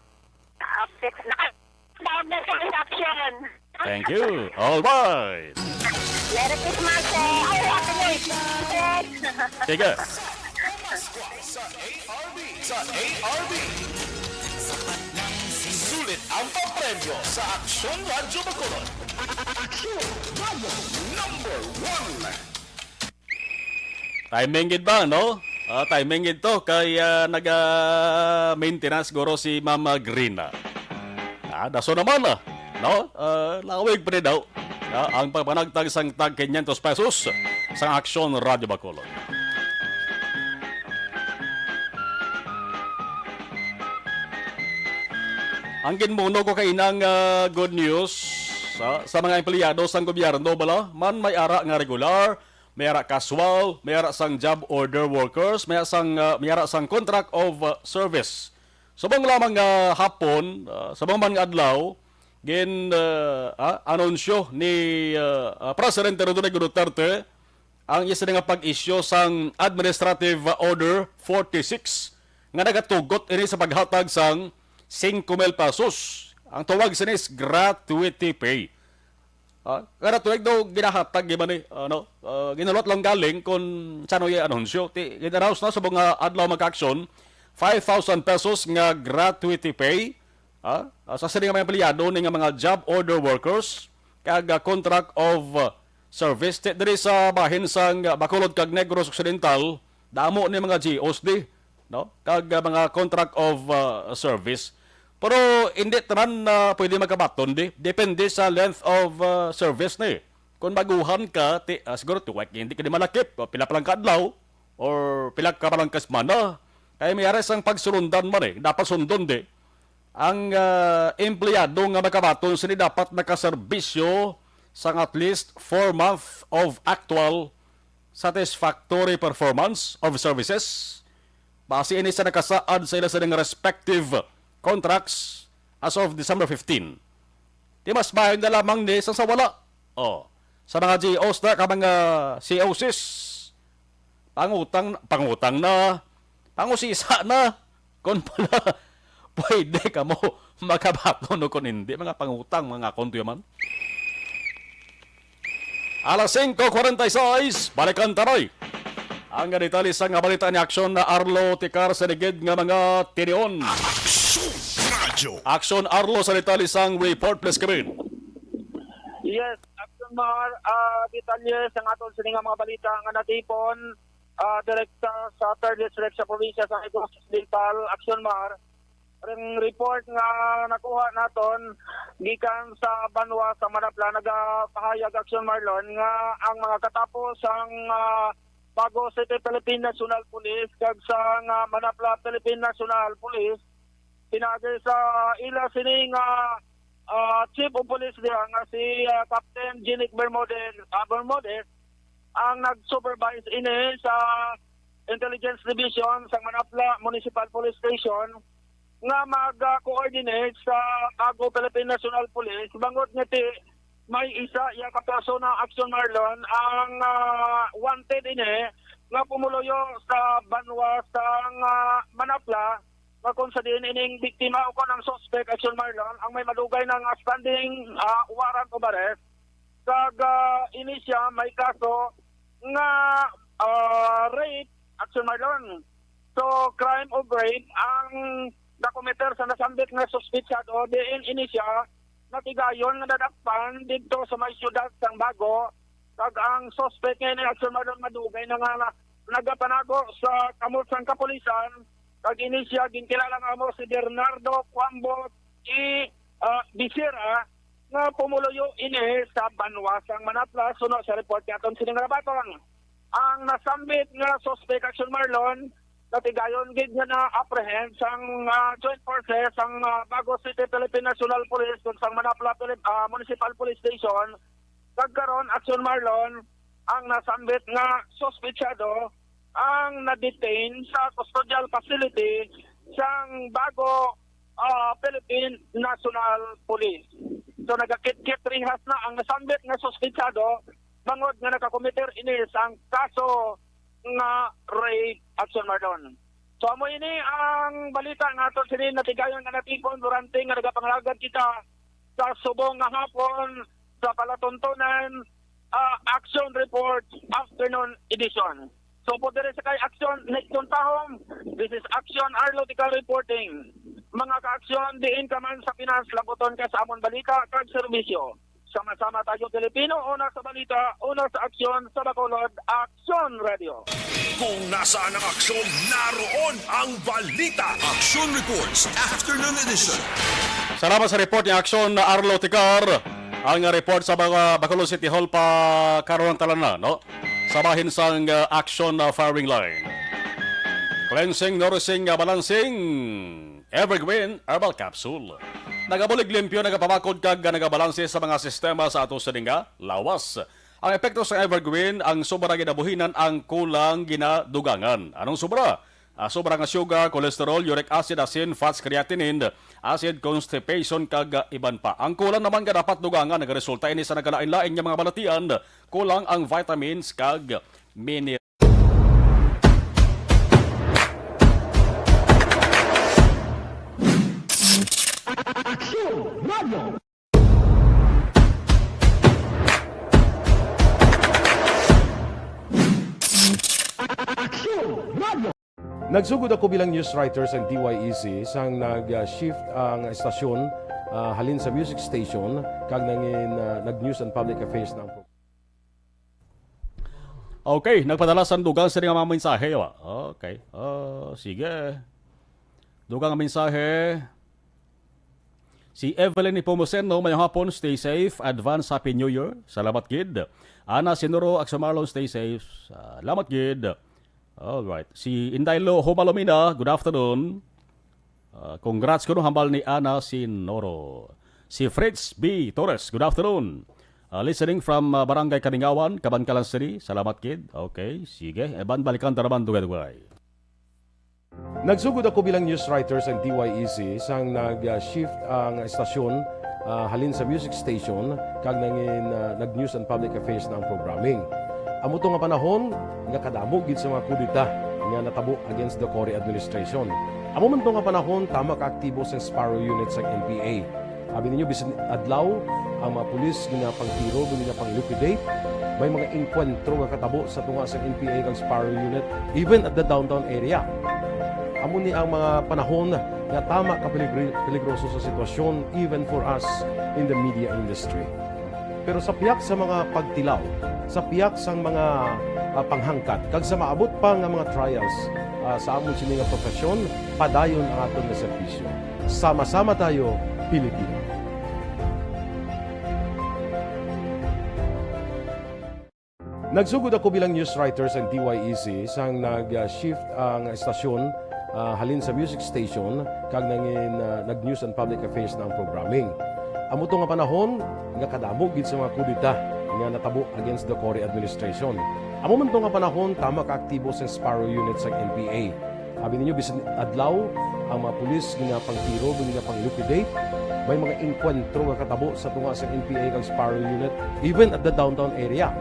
Ah, naka-, tawag na sa reception. Thank you. All right. Merry Christmas, eh. Ay, Happy New Year. Sige. Sa A R B. Sa A R B. Sulit Ang papremyo sa Aksyon Radyo Bacolod. Aksyon Radyo Number One. Timing gid ba, no? Ah, timing gid to kay ah, naga-maintenance guro si Mama Grina. Ah, daso naman ah, no? Ah, lawig pa ni daw. Ah, ang pagpanagtag sang tag quinientos pesos sang Aksyon Radyo Bacolod. Ang ginmuno ko kay inang ah, good news sa, sa mga empleyado sang gobyerno bala man may ara nga regular, may ara casual, may ara sang job order workers, may ara sang ah, may ara sang contract of ah, service. Subong lamang nga hapon, ah, subong man nga adlaw, gin ah, ah, anunsyo ni ah, ah, Presidente Rodrigo Duterte ang isa nga pag-isyu sang Administrative Order forty-six nga nagatugot ini sa paghatag sang singko mil pesos. Ang tawag sini is gratuity pay. Ah, kada tuig daw ginahatag di man eh, ano, ah, ginaluwat lang galing kung sano yung anunsyo. Ti, gin-announce na sa mga adlaw magka-aksyon, five thousand pesos nga gratuity pay, ah, ah, sa sini nga mga empleyado ni nga mga job order workers kag ah, contract of ah, service. Ti, diri sa bahin sang ah, Bacolod kag Negros Occidental, damo ni mga G Os di, no? Kag ah, mga contract of ah, service. Pero hindi tanan na pwede magkabaton di. Depende sa length of ah, service ni. Kung baguhan ka, ti, ah, siguro tuwek hindi ka di malakip, o pila pa lang ka adlaw or pila ka pa lang ka semana. Kay may ari sang pagsulundan man eh, dapat sundon di. Ang ah, empleyado nga makabaton sini dapat nakaserbisyo sang at least four months of actual satisfactory performance of services base ini sa nakasaad sa ila sining respective contracts as of December fifteen. Di mas maayo na lamang ni sa, sa wala. Oh, sa mga G Os na ka mga C O Cs, pangutang, pangutang na, pangusisa na, kung pala pwede ka mo makabaton o kung hindi, mga pangutang, mga kontuyaman. Alas singko kwarenta y seis, balikan ta rin ang detalye sa nga balita ni Aksyon na Arlo Tikar sa ligid nga mga tinion. Aksyon Radyo. Aksyon Arlo sa detalye sang report, please, Kevin. Yes, Aksyon Mar, ah, detalye sa aton sini nga mga balita nga natipon ah, direkta sa third District sa probinsya sa Negros Occidental, Aksyon Mar. Ang report nga nakuha naton gikan sa banwa sa Manapla nagapahayag, Aksyon Marlon, nga ang mga katapo sang ah, Bago City Philippine National Police kag sang ah, Manapla Philippine National Police pinaagi sa ila sini nga ah, Chief of Police diha nga si ah, Captain Jinic Bermudez, ah, Bermudez ang nag-supervise ini sa Intelligence Division sa Manapla Municipal Police Station nga mag-coordinate sa Bago Philippine National Police bangod nga ti may isa iya ka persona, Aksyon Marlon, ang ah, wanted ini nga pumuluyo sa banwa sa ah, Manapla nga kung sa diin ining biktima o kung ang suspect, Aksyon Marlon, ang may madugay na nga standing ah, warrant of arrest kag ah, ini siya may kaso nga ah, rape, Aksyon Marlon. So, crime of rape ang nakometer sa nasambit nga suspitsado diin ini siya natigayon nga nadakpan didto sa may siyudad sang Bago, kag ang suspect nga ini, Aksyon Marlon, madugay na nga na, nagapanago sa kamot sang kapulisan, kag ini siya ginkilala nga amo si Bernardo Quambo E. ah, Bisira, nga pumuluyo ini sa banwa sang Manapla, suno sa report ni aton sining rabaton. Ang nasambit nga suspect, Aksyon Marlon, natigayon gid nga na-apprehend sang ah, joint forces sang ah, Bago City Philippine National Police kag sang Manapla Philip, ah, Municipal Police Station. Kag karon, Aksyon Marlon, ang nasambit nga suspitsado ang na-detain sa custodial facility sang Bago ah, Philippine National Police. So nagakitkit rihas na ang nasambit nga suspitsado bangod nga nakakomiter ini sang kaso nga rape, Aksyon Marlon. So amo ini ang balita nga aton sini natigayon nga natipon durante nga nagapangalagad kita sa subong nga hapon sa palatuntunan ah, Action Report Afternoon Edition. So po diri sa kay Action, Nixon Tahong, this is Action Arlo Tical reporting. Mga kaaksyon, diin ka man sa Pinas, labuton ka sa amon balita kag serbisyo. Sama-sama tayo, Pilipino, una sa balita, una sa aksyon, sa Bacolod, Aksyon Radio. Kung nasaan ang aksyon, naroon ang balita. Action Reports, Afternoon Edition. Salamat sa report ni Aksyon Arlo Ticar. Ang report sa mga Bacolod City Hall pa karon ang talan na, no? Sa bahin sang, uh, Action, uh, Firing Line. Cleansing, nourishing, uh, balancing. Evergreen Herbal Capsule. Nagabulig limpyo, nagapamakod kag nagabalanse sa mga sistema sa ato sining nga lawas. Ang epekto sa Evergreen, ang sobra ginabuhinan ang kulang ginadugangan. Anong sobra? Ah, sobra nga sugar, cholesterol, uric acid, asin, fats, creatinine, acid, constipation, kag, ah, iban pa. Ang kulang naman nga dapat dugangan, nagaresulta ini sa nagkalain-lain nga mga balatian, kulang ang vitamins kag minerals. Aksyon Radio. Aksyon Radio. Nagsugod ako bilang news writer sa D Y E C sang nag-shift ang estasyon, ah, halin sa music station kag nangin, ah, nag-news and public affairs na ang program. Okay, nagpadala sang dugang sini nga mga mensahe, wa? Okay. Ah, sige. Dugang nga mensahe. Si Evelyn Nepomuceno, mayong hapon, stay safe. Advance Happy New Year. Salamat gid. Ana Sinuro, Axel Marlon, stay safe. Salamat gid. Alright. Si Indaylo Humalomina, good afternoon. Ah, congrats kuno hambal ni Ana Sinoro. Si Fritz B Torres, good afternoon. Ah, listening from, ah, Barangay Kalingawan, Kabankalan City. Salamat gid. Okay, sige. Eban, balikan ta naman dugay-dugay. Nagsugod ako bilang news writer sa D Y E C sang nag-shift ang estasyon, ah, halin sa music station kag nangin, ah, nag-news and public affairs na ang programming. Amo to nga panahon nga kadamo gid sa mga kudeta nga natabo against the Cory administration. Amo man to nga panahon, tama ka aktibo sang Sparrow Unit sang N P A. Abi ninyo, bisan adlaw, ang mga pulis ginapangtiro, ginapang-liquidate. May mga engkwentro nga katabo sa tunga sang N P A kag Sparrow Unit, even at the downtown area. Amo ni ang mga panahon nga tama ka peligri-, peligroso sa sitwasyon, even for us in the media industry. Pero sa pihak sa mga pagtilaw, sa pihak sang mga, ah, panghangkat, kag sa maabot pa nga mga trials, ah, sa amon sini nga profesyon, padayon ang aton nga serbisyo. Sama-sama tayo, Pilipino. Nagsugod ako bilang news writer sa D Y E C sang nag-shift ang estasyon, ah, halin sa music station kag nangin, ah, nag-news and public affairs na ang programming. Amo to nga panahon nga kadamo gid sa mga kudeta nga natabo against the Cory administration. Amo man to nga panahon, tama ka aktibo sang Sparrow Unit sang N P A. Abi ninyo, bisan adlaw, ang mga pulis ginapangtiro, ginapang-liquidate. May mga engkwentro nga katabo sa tunga sa N P A kag Sparrow Unit, even at the downtown area.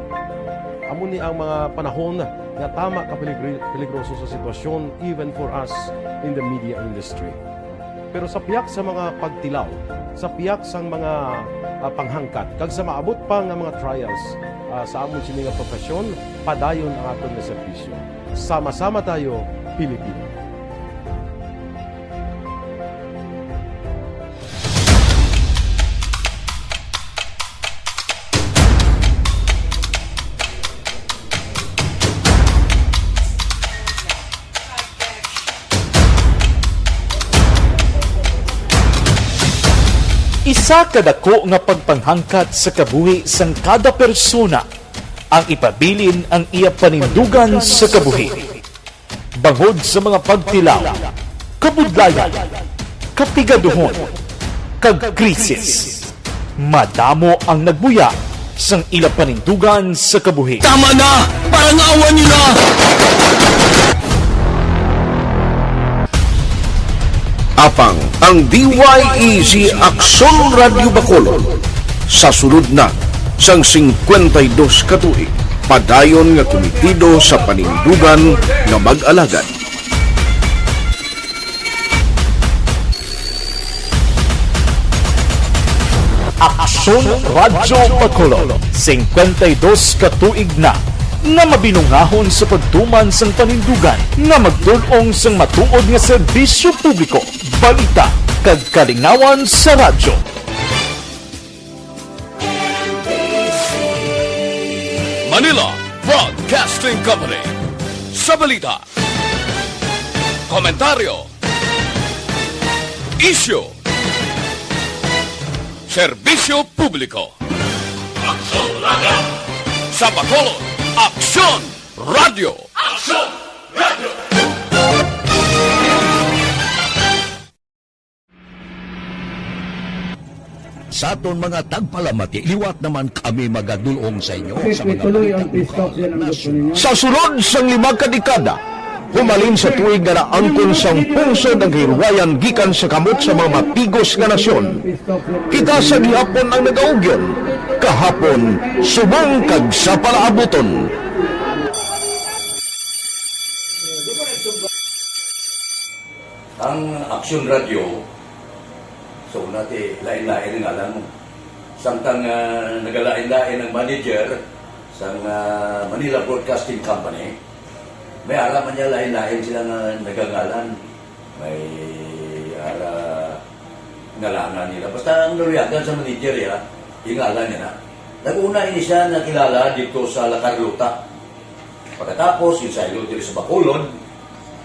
Amo ni ang mga panahon nga tama ka peligri-, peligroso sa sitwasyon, even for us in the media industry. Pero sa pihak sa mga pagtilaw, sa pihak sang mga, ah, panghangkat, kag sa maabot pa nga mga trials, ah, sa amon sini nga profesyon, padayon ang aton nga serbisyo. Sama-sama tayo, Pilipino. Isa ka dako nga pagpanghangkat sa kabuhi sang kada persona ang ipabilin ang iya panindugan sa kabuhi. Bangod sa mga pagtilaw, kabudlayan, kapigaduhon, kag krisis, madamo ang nagbuya sang ila panindugan sa kabuhi. Tama na! Parang awa niyo na! Apang ang D Y E C Aksyon Radyo Bacolod, sa sulod na sang singkwenta y dos ka tuig, padayon nga kumitido sa panindugan nga mag-alagad. Aksyon Radyo Bacolod, singkwenta y dos ka tuig na nga mabinungahon sa pagtuman sang panindugan nga magtul-ong sang matuod nga serbisyo publiko, balita, kag kalingawan sa radyo. Manila Broadcasting Company. Sa balita, komentaryo, isyu, serbisyo publiko. Aksyon Radio. Sa Bacolod, Aksyon Radio. Aksyon Radio. Sa aton mga tagpalamati, liwat naman kami magadulong sa inyo sa mga balita. Sa sulod sang lima ka dekada, humalin sa tuig nga naangkon sang pungsod ang kahilwayan gikan sa kamot sa mga matigos nga nasyon, kita sa gihapon ang nagaugyon, kahapon, subong kag sa palaabuton. Ang Aksyon Radio, sa una ti lain-lain ang ngalan mo. Samtang, ah, nagalain-lain ang manager sang, ah, Manila Broadcasting Company, may ara man niya lain-lain sila nga nagangalan. May ara ngalangan nila. Basta ang naluyagan sa manager, ya, ingalan niya na. Nag-una ini siya nakilala dito sa La Carlota. Pagkatapos, ginsaylo diri sa Bacolod,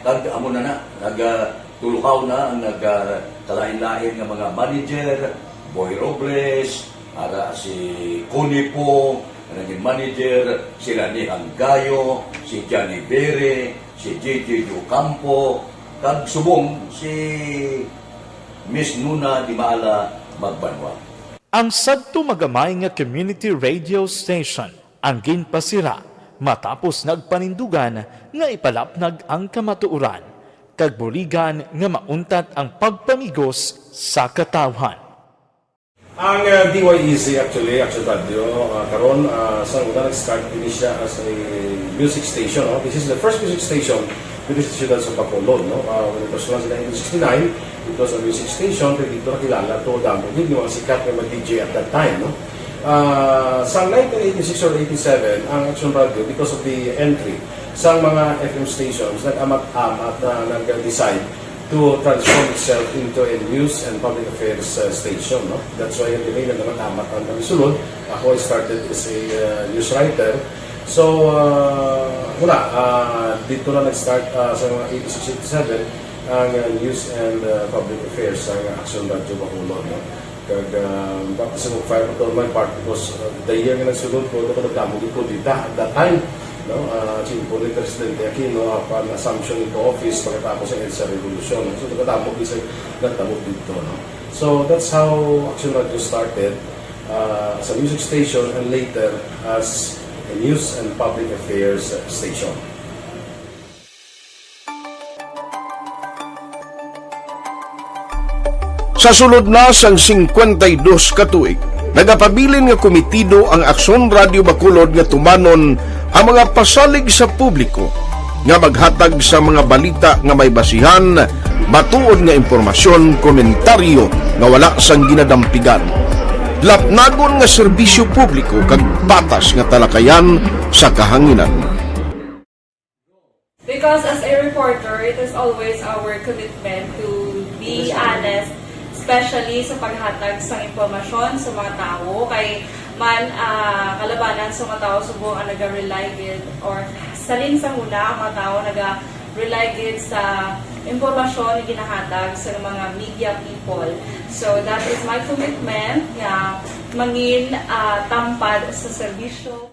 kag amo na na, nag, ah, tuluhaw na ang nag, ah, kalain-lain nga mga manager, Boy Robles, ara si Connie Po, nga naging manager, si Rani Hanggayo, si Johnny Bere, si J J Ocampo, kag subong si Miss Nuna Dimala Magbanwa. Ang sadto magamay nga community radio station ang ginpasira matapos nagpanindugan nga ipalapnag ang kamatuoran kag buligan nga mauntat ang pagpamigos sa katawhan. Ang, uh, D Y E Z actually, Action Radio, uh, karon, uh, sa una nag-start din siya as a music station, no? This is the first music station dito sa siyudad sa Bacolod, no? Uh, when it was launched in nineteen sixty-nine, it was a music station, pero dito nakilala to, damo gid yung mga sikat nga mga D J at that time, no? Ah, sa nineteen eighty-six or eighty-seven, ang Action Radio, because of the entry sa mga F M stations, nag-amat-amat na nag-decide to transform itself into a news and public affairs, uh, station, no? That's why, anyway, nag-amat-amat ang kami sulod. Ako, I started as a, uh, news writer. So, uh, wala, uh, dito na nag-start, uh, sa mga eighty-six, eighty-seven, ang, uh, news and, uh, public affairs, ang Action Radio Bacolod, no? Kag, ah, baptism of fire pa to on my part because, ah, the year nga nagsulod ko, ako nagdamo gid ko dita at that time, no? Ah, si Impo ni Presidente Aquino, apan assumption into office pagkatapos ang EDSA Revolution. So, nagdamo gid sa nagdamo dito, no? So, that's how Action Radio started, ah, as a music station and later as a news and public affairs station. Sa sulod na sang singkwenta y dos ka tuig, nagapabilin nga komitido ang Aksyon Radio Bacolod nga tumanon ang mga pasalig sa publiko nga maghatag sa mga balita nga may basihan, matuod nga impormasyon, komentaryo nga wala sang ginadampigan, lapnagon nga serbisyo publiko kag patas nga talakayan sa kahanginan. Because as a reporter, it is always our commitment to be honest, especially sa paghatag sang impormasyon sa mga tawo. Kay man, ah, kalabanan sa mga tawo subong ang naga-rely gid, or salin sa huna ang mga tawo naga-rely gid sa impormasyon nga ginahatag sa mga media people. So that is my commitment nga mangin, ah, tampad sa serbisyo.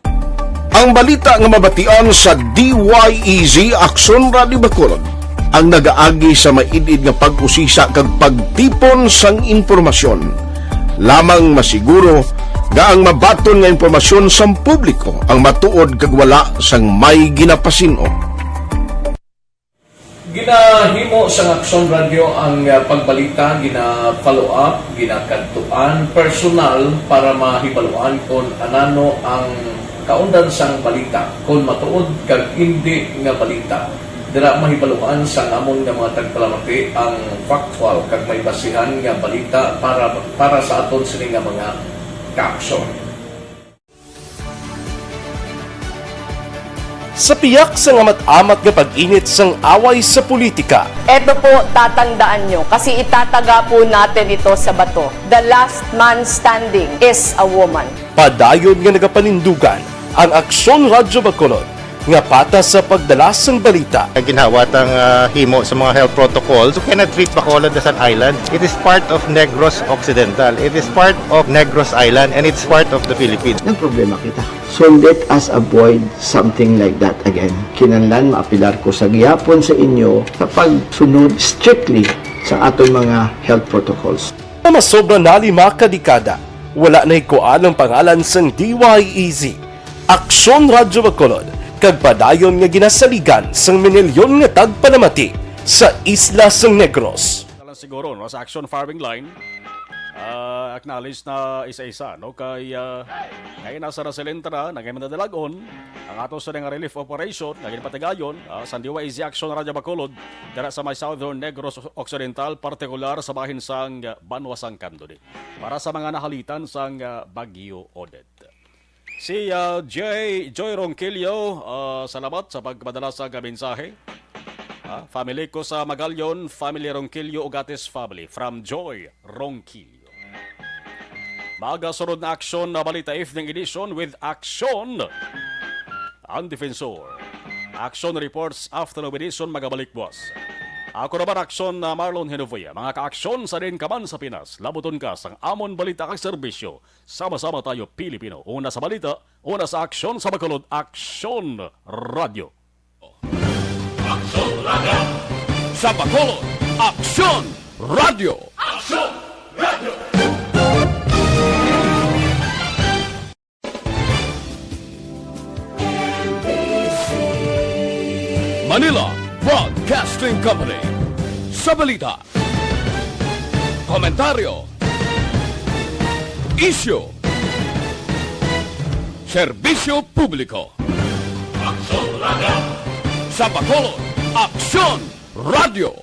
Ang balita nga mabatian sa D Y E Z Aksyon Radio Bacolod ang nagaagi sa maid-id nga pag-usisa kag pagtipon sang impormasyon. Lamang masiguro nga ang mabaton nga impormasyon sang publiko ang matuod kag wala sang may ginapasin-o. Ginahimo sang Aksyon Radio ang, ah, pagbalita, gina-follow up, ginakadtuan personal para mahibaluan kon anano ang kaundan sang balita, kon matuod kag indi nga balita. Dira mahibaluan sang amon nga mga tagpalamati ang factual kag may basihan nga balita para, para sa aton sini nga mga kaaksyon. Sa piyak sang amat-amat nga pag-init sang away sa politika, Eto po, tatandaan nyo, kasi itataga po natin ito sa bato. The last man standing is a woman. Padayon nga nagapanindugan ang Aksyon Radyo Bacolod nga patas sa pagdala sang balita. Ang ginhawa tang, ah, himo sa mga health protocols, you cannot treat Bacolod as an island. It is part of Negros Occidental. It is part of Negros Island, and it's part of the Philippines. Nagproblema kita. So let us avoid something like that again. Kinahanglan maapilar ko sa gihapon sa inyo sa pagsunod strictly sa aton mga health protocols. Nga masobra na lima ka dekada, wala nahikuan ang pangalan sang D Y E Z, Aksyon Radyo Bacolod, kag padayon nga ginasaligan sang minilyon nga tagpanamati sa isla sang Negros. Dalan siguro, no, sa Action Firing Line, ah, acknowledge na isa-isa, no, kay, ah, kay nasa Raselintra, nagay man na dalagon ang ato sa nga relief operation nga ginpatigayon, ah, sa D Y E Z Action Radyo Bacolod, dira sa may Southern Negros Occidental, partikular sa bahin sang, ah, Banwa sang Candoni. Para sa mga nahalitan sang, ah, Bagyo Odette. Si, ah, J, Joy Ronquillo, ah, salamat sa pagpadala sa mensahe. Ah, family ko sa Magallon, family Ronquillo Ugates family, from Joy Ronquillo. Magasunod na aksyon na balita evening edition with Aksyon ang Defensor. Aksyon Reports afternoon edition magabalik buwas. Ako naman Aksyon na Marlon Henovoya. Mga kaaksyon sa din ka man sa Pinas, labuton ka sang amon balita kag serbisyo. Sama-sama tayo Pilipino. Una sa balita, una sa aksyon sa Bacolod, Aksyon Radyo. Aksyon Radyo. Sa Bacolod, Aksyon Radyo. Aksyon Radyo. Manila Broadcasting Company. Sa balita, komentaryo, isyu, serbisyo publiko. Aksyon Radyo. Sa Bacolod, Aksyon Radyo.